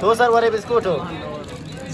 تو سر ورے بسکوٹ ہو۔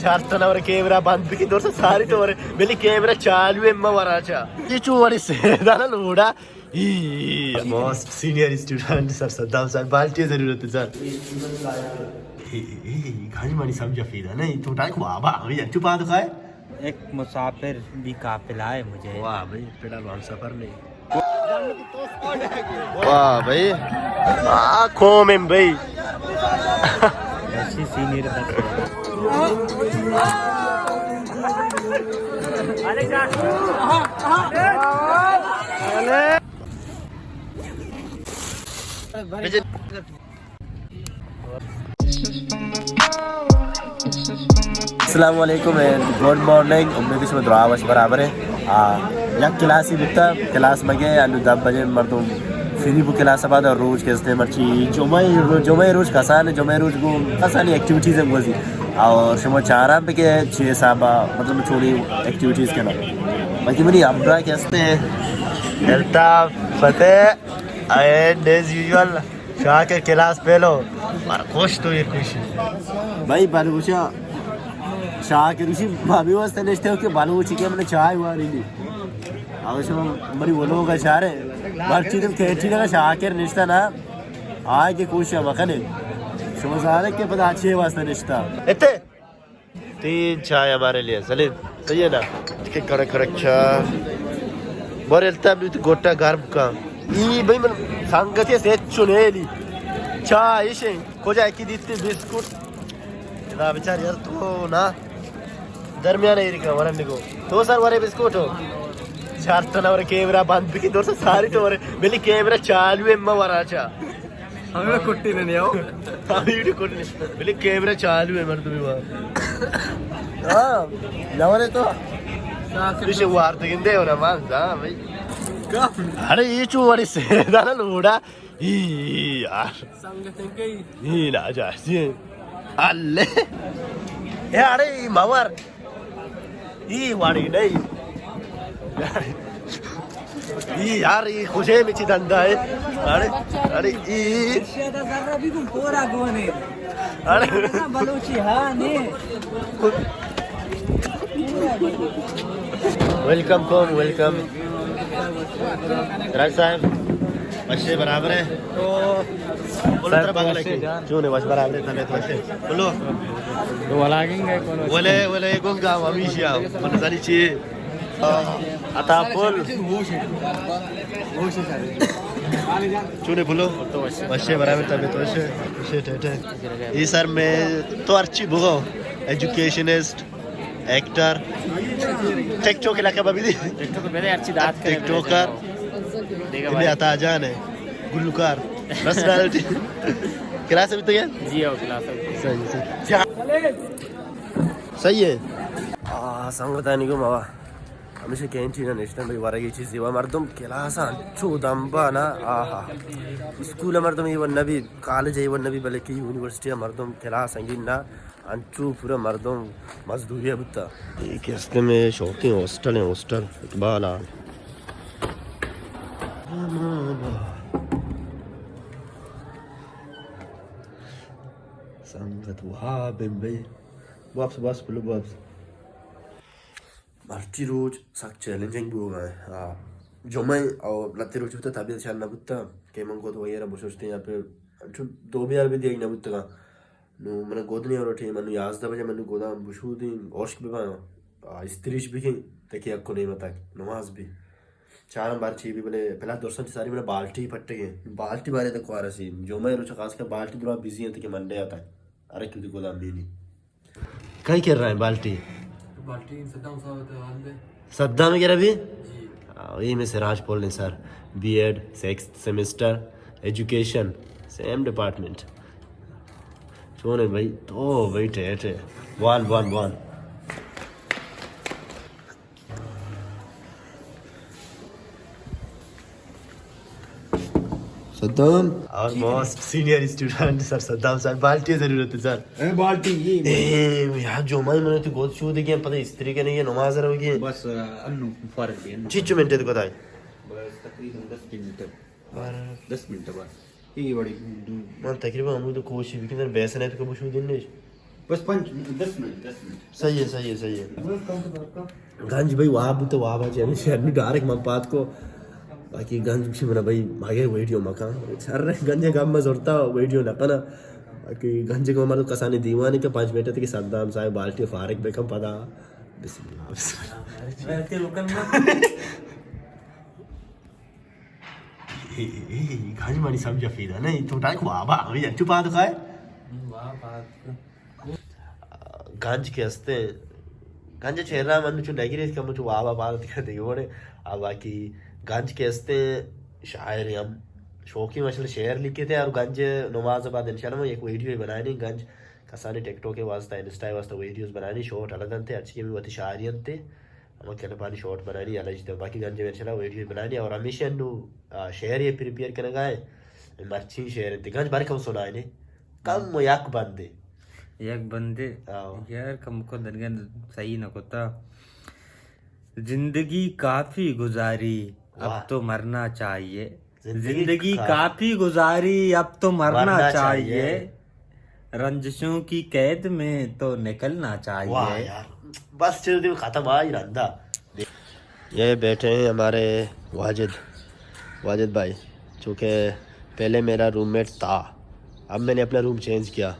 چار تن ورے کیمرہ بند بکی، دور سے ساری تو ورے۔ بلی کیمرہ چالو ہے، ما ورا چا۔ یہ چو ورے سیدھا نہ لوڑا۔ ای، most senior student sir Saddam sir, بالٹی ضرورت ہے سر۔ ای، ای، ای، گاڑی مانی سمجھا فیدا نہیں، تو ٹائم بابا، ہمیں چپ آ دکھائے۔ ایک مسافر بھی قافلہ ہے مجھے۔ واہ بھائی، فی الحال ہم سفر نہیں۔ واہ بھائی، آ قوم ہیں بھائی۔ ایسی سینئر۔ السلام علیکم اینڈ گڈ مارننگ، امید شما دراہ وش برابر ہے۔ آ، یک کلاسی بیتا، کلاس مگے انو دہ بجے مردم فری بو کلاس بعد، اور روچ کہ استے مرچی جمعہ رو-، جمعہ روچ کسان، جمعہ روچ گو کسانی ایکٹیویٹیز ہم گوزی۔ اور شما چاراں پہ کہ چی حسابا مطلب چونی ایکٹیویٹیز کنا، باقی منی ابرا کہ استے ہیں Altaf Fateh and as usual. Shakir class پیلو، پر خوش تو یہ خوشی۔ بھائی بلوچا، شاکر اسی بابی واسطے نشتے ہو کہ بلوچی کہ من چائے واری نہیں۔ اور شما منی ولوگ اشارے، مرچی تم کینٹین کا شاکر نشتا نا، آئے کہ کوشش مکنے۔ شما زانے کہ پتا اچھے واسطے نشتا۔ اتے تین چائے ہمارے لیے سلیم، صحیح ہے نا؟ کہ کڑک کڑک چا۔ بر الطاف بھی تو گوٹا گرم کا۔ ای بھائی من سنگتی سے چنیلی۔ چائے ایشیں، کجا کی دیتی بسکٹ۔ ادا بیچار یار تو نا درمیان ایری کا ورن نگو۔ تو سر ورے بسکٹ ہو۔ چار تن ورے کیمرہ بند بکی، دور سے ساری تو ورے۔ بلی کیمرہ چالو ہے، ما ورا چا۔ ہمیں کٹی نے نہیں آؤ۔ ہمیں ویڈیو کٹی نے۔ بلے کیمرہ چالو ہے مردمی وہاں۔ ہاں، نورے تو۔ پیچھے وار تو گندے ہو نا مان، ہاں بھائی۔ ارے یہ چو ورے سیدھا نہ لوڑا۔ ای یار۔ سنگت ہے کئی۔ ای نا جاسی ہے۔ اللہ۔ اے ارے ای مور۔ ای واڑی نہیں۔ ای یار، ای خوشے میں چی دندا ہے۔ ارے، ارے، ای۔ ارے۔ بلوچی، ہاں، نہیں۔ ویلکم قوم، ویلکم۔ راج صاحب، وشے برابر ہے؟ بولو، ترا بغل ہے کہ؟ چون ہے، وش برابر ہے، طبیعت وشے؟ بولو۔ تو ولاگنگ ہے، کون وشے؟ ولے، ولے، گنگا، ہمیشہ، من زانی چی؟ عطا پل۔ چون ہے، بولو؟ وشے برابر، طبیعت وشے؟ وشے، ٹھیک ہے۔ یہ سر میں تو ہرچی بگو، ایجوکیشنسٹ، ایکٹر، ٹک ٹاک علاقہ بابی دی۔ ٹک ٹاک بے دے، ہرچی دات کرے ٹک ٹاکر۔ دیگا انہیں بھائی۔ عطا جان ہے، گلوکار، پرسنالٹی۔ کلاس ابھی تک ہے؟ جی ہاں، کلاس ابھی۔ صحیح، صحیح۔ صحیح ہے۔ آ، سنگتانی کو ماوا۔ ہمیشہ کینٹین نشتن بھئی، ورگی چیزی و مردم کلاس انچو دمبا نا، آہا۔ اسکول مردم ایون نبی، کالج ایون نبی، بلکہ یونیورسٹی مردم کلاس انگین نا۔ انچو پورا مردم مزدوری ء بوتا۔ اے کہ ہستے میں شوقیں ہاسٹل ہیں، ہاسٹل اقبال آل۔ سنگت واب ہیں بھائی۔ واپس، واپس، پلو واپس۔ مرچی روچ سک چیلنجنگ بوگا ہے۔ آ، جمعہ اور لتی روچ بوتا، طبیعت شر نہ بوتا کہ من گد وغیرہ بشوشتے یا پھر چون دو بیار بھی دیگ نہ بوتگا۔ نو من گد نہیں اور ٹیم، من یازدہ بجے من گداں بشودیں، اوشک بباں، آ، استریش بکیں، تکی یک و نیم تک نماز بھی۔ چارم بار چی بھی بلے، پہلا درسن چی ساری من بالٹی پٹگیں، بالٹی بارے تک وارسی، جمعہ روچ خاص کر بالٹی درا بزی ہیں تکی منڈے آتا ہے۔ ارے کیوں دی گداں بینی۔ کئی کر رہا ہے بالٹی؟ بالٹی صدام صاحب تو حال دے۔ صدام کر ابھی؟ جی۔ آ، یہ میں سراج پول نے sir, B Ed, sixth semester, education, same department. چون ہے بھائی؟ تو بھائی ٹھیک ہے۔ بوان، بوان، بوان۔ صدام۔ اور most senior student sir Saddam sir, بالٹی ضرورت ہے سر۔ اے بالٹی، یہ اے، یار جو میں، میں نے تو گود شو دیکھے، پتہ استری کرنے کی نماز روگی۔ بس، آ، انو فارغ بھی، انو۔ چیچو منٹ تو کتائی؟ بس تقریباً دس منٹ۔ اور دس منٹ بعد۔ یہ بڑی دو۔ من تقریباً ہمود کوشش بھی کن، بیس نہیں تو کبھی شو دن نہیں۔ بس پنچ، دس منٹ، دس منٹ۔ صحیح ہے، صحیح ہے، صحیح ہے۔ گنج بھائی واب تو واب ہے، یعنی شہر میں ڈائریکٹ من پات کو، باقی گنج کسی منا بھائی مگر ویڈیو مکان۔ سر گنج گام میں زورتا ویڈیو نہ کنا۔ باقی گنج کو مر کسانی دیوانے کے پانچ منٹ تک صدام صاحب بالٹی فارغ بکم پدا۔ بسم اللہ، بسم اللہ۔ اے، اے، اے، گنج منی سمجھ فیدا نہیں، تو ٹائم وابا، ہمیں انچو پاد کائے۔ گنج کہ ہستیں، گنج چہرہ من چو نگیریت کہ من چو وابا پاد تکا دیگہ وڑے۔ آ باقی گنج کہ ہستیں شاعر ہم شوقی ماشاءاللہ شعر لکھتے اور گنج نماز بعد انشاءاللہ من ایک ویڈیو بنائیں گنج کسانی ٹک ٹاک واسطہ، انسٹا واسطہ ویڈیوز بنائیں، شارٹ اڑ دنتے، ہرچی کہ بھی وتی شاعری انتے، ہما کلپانی شارٹ بنائیں، الجتے۔ باقی گنج انشاءاللہ ویڈیو بنائیں اور ہمیشہ انو، آ، شعر یہ پریپیئر کنگا ہے۔ مرچی شعر انتے گنج بارے کم سنائیں، کم یک بندے۔ یک بندے؟ آؤ۔ یار، کم کو درگن صحیح نہ کوتا۔ زندگی کافی گزاری، واہ۔ اب تو مرنا چاہیے۔ زندگی زندگی کا- کافی گزاری، اب تو مرنا مرنا چاہیے۔ چاہیے۔ رنجشوں کی قید میں تو نکلنا چاہیے۔ واہ یار، بس چیز دن ختم آئی رندا۔ یہ بیٹھے ہیں ہمارے واجد، واجد بھائی، چونکہ پہلے میرا روم میٹ تھا، اب میں نے اپنا روم چینج کیا۔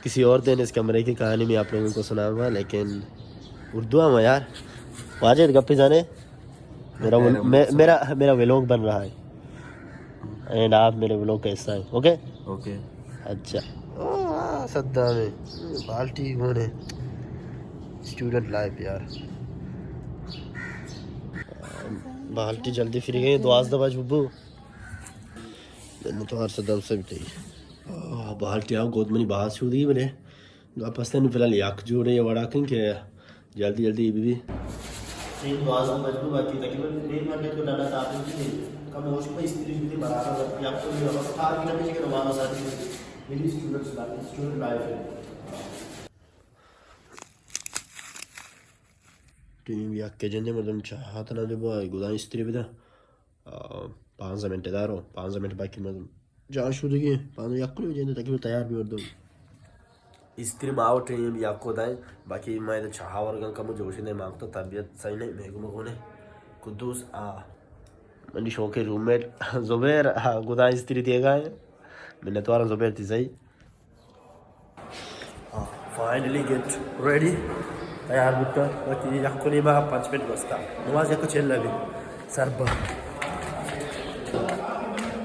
کسی اور دن اس کمرے کی کہانی میں آپ لوگوں کو سناؤں گا، لیکن اردو میں یار۔ واجد گپی جانے، میرا ول-، میں-، میرا، میرا ولاگ بن رہا ہے۔ اینڈ آپ میرے ولاگ کا حصہ ہیں، اوکے؟ اوکے۔ اچھا۔ او، آ، صدام ہے۔ بالٹی کون ہے؟ اسٹوڈنٹ لائف یار۔ بالٹی جلدی فری گئی، دوازدہ بج ببو۔ من تو ہر صدام سے بھی تھی۔ آ، بالٹی آؤ، گود منی باز شو دی بلے۔ گپ ہستیں، نوں فی الحال یک جوڑے وڑا کن کہ جلدی جلدی بی بی۔ ٹیم دوازدہ بج گو، باقی تقریباً ڈیڑھ گھنٹے تو ڈاٹا چارج بھی نہیں۔ کم ہوش پہ استری بھی برابر، یک تو بھی ہم ٹارگٹ ہمیشہ کہ نماز ساتھی میری اسٹوڈنٹس لائف، اسٹوڈنٹ لائف ہے۔ ٹیم یک کے جندے مردم چاہت نہ دے بو، گدان استری بدا۔ آ، پانزدہ منٹ دارو، پانزدہ منٹ باقی مردم جان شودگی، پانزدہ یک کلو جندے تقریباً تیار بی مردم۔ استری ما وٹیں یک کو دائیں، باقی ما ادا چاہ ورگاں کمو جوشیں، ما تو طبیعت صحیح نہیں، میگو مگو نے۔ قدوس آ، منی شوقیں روم میٹ زبیر، آ، گدا استری دیگا ہے۔ منتواراں زبیر تئی صحیح۔ آ، فائنلی گیٹ ریڈی، تیار بوتا۔ وتی یک و نیما پنچ منٹ گوستا۔ نماز یک و چل بی۔ سر بر۔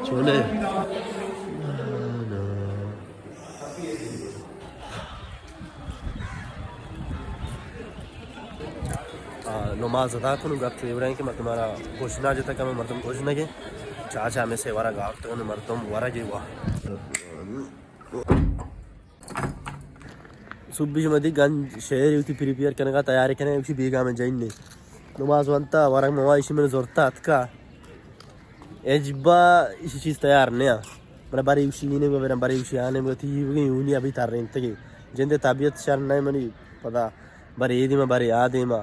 چونے؟ آ، نماز ادا کنوں، گپ چو ایوڑیں کہ مردم مارا گوشنا جتا کہ مردم گوشنگے۔ چاچا ہمیں سے ورگ آورت، مردم ورگے وا۔ صبح شما دی گنج شہر ہوتی پریپیئر کنگا، تیاری کنگا، اسی بیگا میں جائیں نے۔ نماز وانتا، ورگ موا، اسی من زورتا اتکا۔ اجبا اسی چیز تیار نیا۔ من بری اسی نے گو برم، بری اسی آنے گو تی بگی اونی ابھی تر رینتگی۔ جندے طبیعت شر نہ منی پدا بری ایدی ما بری آدے ما۔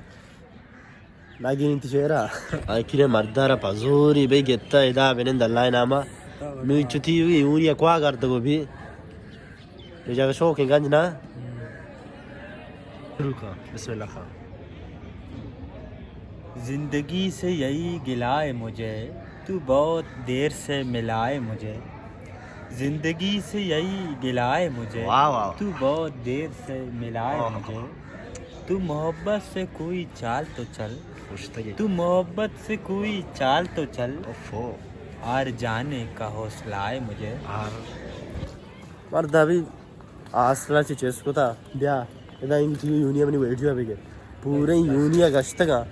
ناگین انت شعرا۔ آخر مردارا پزوری بے گتا ادا بنند اللہ ناما۔ نو چتی ہوئی اونی اکوا گردگو بھی۔ یہ جگہ شوق ہے گنج نا۔ شروع کا، بسم اللہ خان۔ زندگی سے یہی گلہ ہے مجھے، تو بہت دیر سے ملا ہے مجھے۔ زندگی سے یہی گلہ ہے مجھے، واہ، واہ۔ تو بہت دیر سے ملا ہے واہ۔ مجھے۔ تو محبت سے کوئی چال تو چل، پشتگی۔ تو محبت سے کوئی چال تو چل، اوفو۔ آر جانے کا حوصلہ ہے مجھے۔ آر۔ مرد ابھی ہاسٹل چہ چست کتا، بیا، ادا انٹرویو یونیا منی ویڈیو بگر۔ پورے یونیا گشتگا۔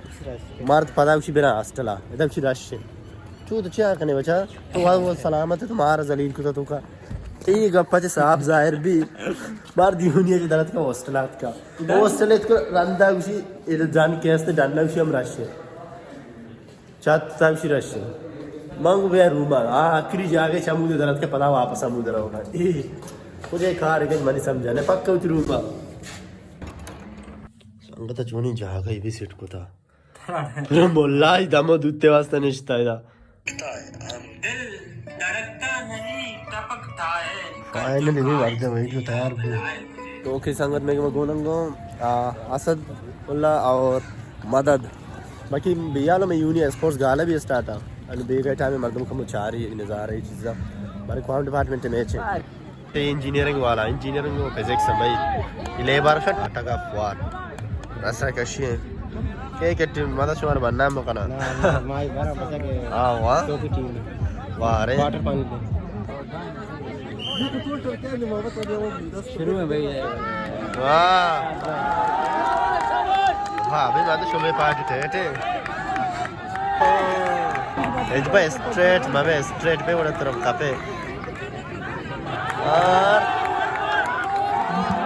مرد پدا اسی برا ہاسٹلا، ادا اسی رش ہے۔ چو تو چیا کنے بچا؟ تو وا سلامت ہے، تو مار ذلیل کتا تو کا۔ اے گپا چہ صاف ظاہر بی۔ مرد یونیا چہ درت کا ہاسٹلات کا۔ ہاسٹل ات کو رندا اسی، ادا جان کیست ڈنڈا اسی ہم رش ہے۔ چات تاوشی رش۔ من گو بیا روما۔ آ آخری جاگہ چمود درات کہ پدا واپس ہمود روگا۔ اے، کجے کار گج منی سمجھا نہ پکا وتی روما۔ سنگت چونی جاگہ بھی سیٹ کتا۔ پر ملا ہی دمو دوتے واسطہ نشتا ہے دا۔ دل دھڑکتا نہیں، ٹپکتا ہے۔ فائنلی بھی مردے ویڈیو تیار بھی۔ تو کہ سنگت میں گوننگو، آ، اسد اللہ اور مدد۔ باقی بیالو میں یونی اسپورٹس گالا بھی اسٹارٹ ہے۔ ان بیگا ٹائم مردم کم چاری نظارہ یہ چیزا۔ ہمارے کام ڈپارٹمنٹ میچ ہے۔ انجینئرنگ والا، انجینئرنگ و فزکس ہے بھائی۔ یہ لیبر شٹ ٹگ آف وار۔ رسا کشی ہے۔ کہ کہ ٹیم مدد شمار بننا مکنا۔ ہاں، واہ۔ واہ رے۔ واٹر پانی دے۔ شروع میں بھائی ہے۔ واہ۔ واہ، ابھی بات شمے پارٹی تھے، ٹھیک۔ اجبا اسٹریٹ، مبے اسٹریٹ پہ وڑا طرف کپے۔ اور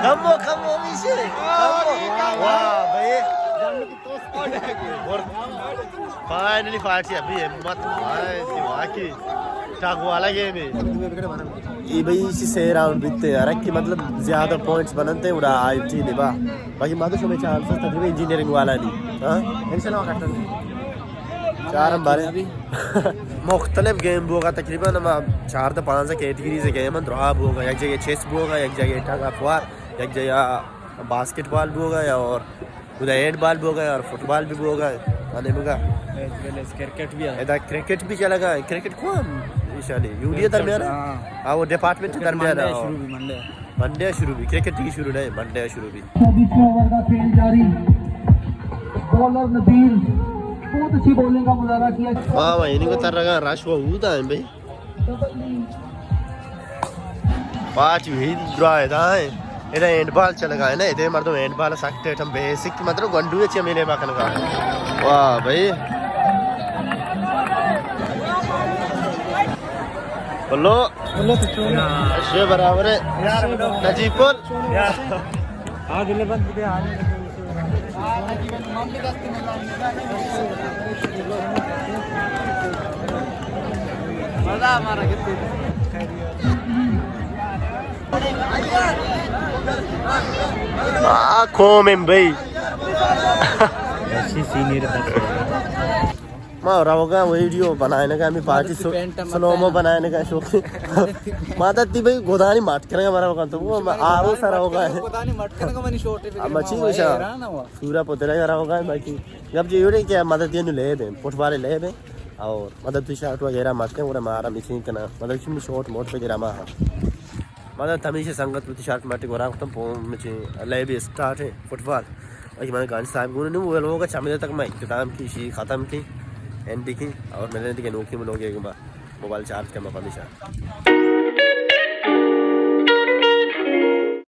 کمو، کمو میشے۔ کمو۔ واہ، بھائی۔ اور فائنلی پارٹی ابھی ہمت آئے تھی واقعی۔ ٹاک والا گیم ہے۔ یہ بھائی اسی سے راؤنڈ بیتے ہیں، ہر ایک کی مطلب زیادہ پوائنٹس بنتے ہیں، اڑا آئی ٹی نبا۔ باقی مادو شمے چانسز تقریباً انجینئرنگ والا نہیں۔ ہاں؟ انشاءاللہ کرتا ہوں۔ چار ہم بارے۔ مختلف گیم بوگا تقریباً ہم چار تا پانچ کیٹیگریز گیم ہیں، درا بوگا، یک جگہ چیس بوگا، یک جگہ ٹگ آف وار، یک جگہ باسکٹ بال بوگا یا اور ادا ہینڈ بال بوگا اور فٹ بال بھی بوگا۔ آنے بوگا۔ ایز ویل ایز کرکٹ بھی ہے۔ ادا کرکٹ بھی چلگا، کرکٹ کو ہم ایشانی یو ڈی اے درمیان ہے۔ ہاں۔ ہاں، وہ ڈپارٹمنٹ کرکٹ درمیان منڈے ہے۔ شروع بھی منڈے۔ منڈے شروع بھی، کرکٹ کی شروع نہیں، منڈے شروع بھی۔ بیچ میں اوور کا کھیل جاری۔ بولر نبیل بہت اچھی بولنگ کا مظاہرہ کیا۔ واہ واہ، انہیں کو تر رگا رش وہ ہوتا ہے بھائی۔ پاچ وی درا ادا ہے۔ ادا ہینڈ بال چلگا ہے نا، ادا مردم ہینڈ بال سکتے ہم بیسک مطلب گنڈو چمیلے باکن کا۔ واہ بھائی۔ بولو۔ اشے برابر ہے۔ نجیب پور۔ آ، قوم ہیں بھائی۔ اسی سینئر بس۔ ما روگا ویڈیو بنائے نگا، ہمیں پارٹی سلومو بنائے نگا شوق۔ ما تا تی بھائی گودانی مات کرے ہمارا وقت تو وہ آرو سا روگا ہے۔ گودانی مات کرے منی شوٹے۔ اب مچی وشا۔ پورا پترے کرا ہوگا ہے باقی۔ گپ جی یوڑے کہ مدد یہ لے بے، فٹ بال لے بے۔ اور مدد تی شاٹ وغیرہ مت کن، اور مارا مشین کنا۔ مدد شمی شاٹ موٹ وغیرہ ما۔ مدد ہمیشہ سنگت تی شاٹ مٹ گورا ختم پو مچی لے بے اسٹارٹ ہے فٹ بال۔ باقی من گانج صاحب گون نو وہ لوگ چمے تک میں اختتام کی شی ختم کی اینڈ کی اور ملنے کے نوکی لوگ ایک بار موبائل چارج کرنا پمیشا۔